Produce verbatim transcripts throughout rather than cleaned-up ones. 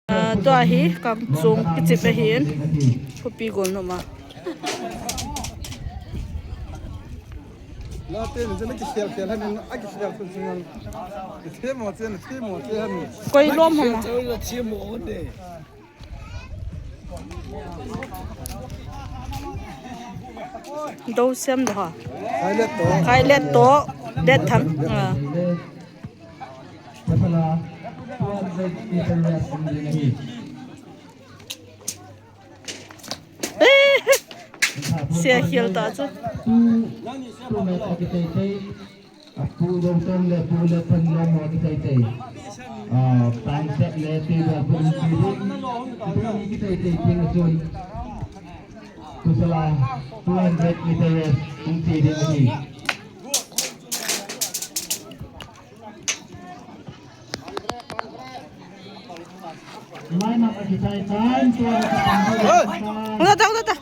Ah, tua hi Kangchong kichep ahin. Khopi golnop a. Late ni jena kikhel khel hanin, akikhel khel sin. Themo chen, themo chen. Koi lom hama. Dou sem do ha. Khailet to. Khailet to. Letthang. Ah. Pasal a, two hundred meter race ding ahi. Sia khel ta chu. Two, two meter kitei tei. Apu Jongchon le Pu Letthang lom ho kitei tei. Ah, Pangset le Tibel Pu Tibel. Kitei tei tei teng achun. Pasal a, two hundred meter race ding ahi. Line up akichai tan, tua. Hung ta, hung ta.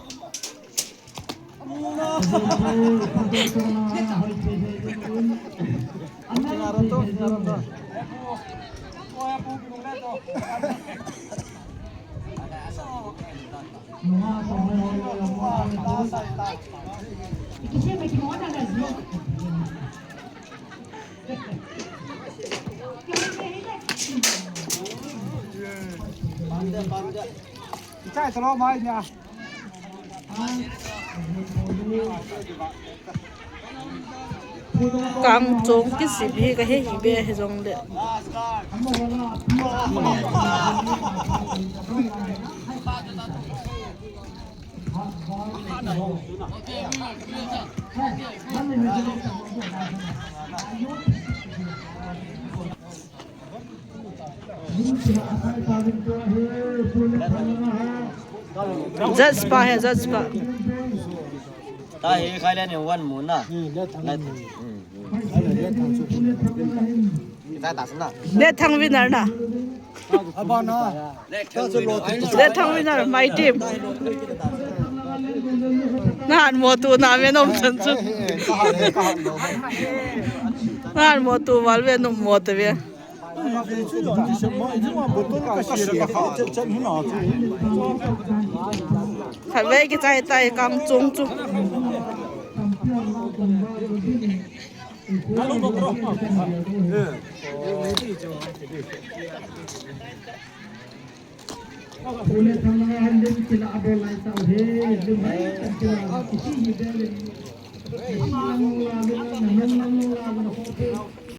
Chai talo mai nia. Kangchong kichep hi kahe hi be hijongle. Judge pa he, judge pa. Ta hi khai le ni wan mu na. Hmm, le thang. Hmm, hmm. Letthang winner na. Letthang winner, my team. Nahan mo tu na me nom chan chu. Nahan mo tu val ve nom mo te ve. Khatvei kichai tai Kangchong chu.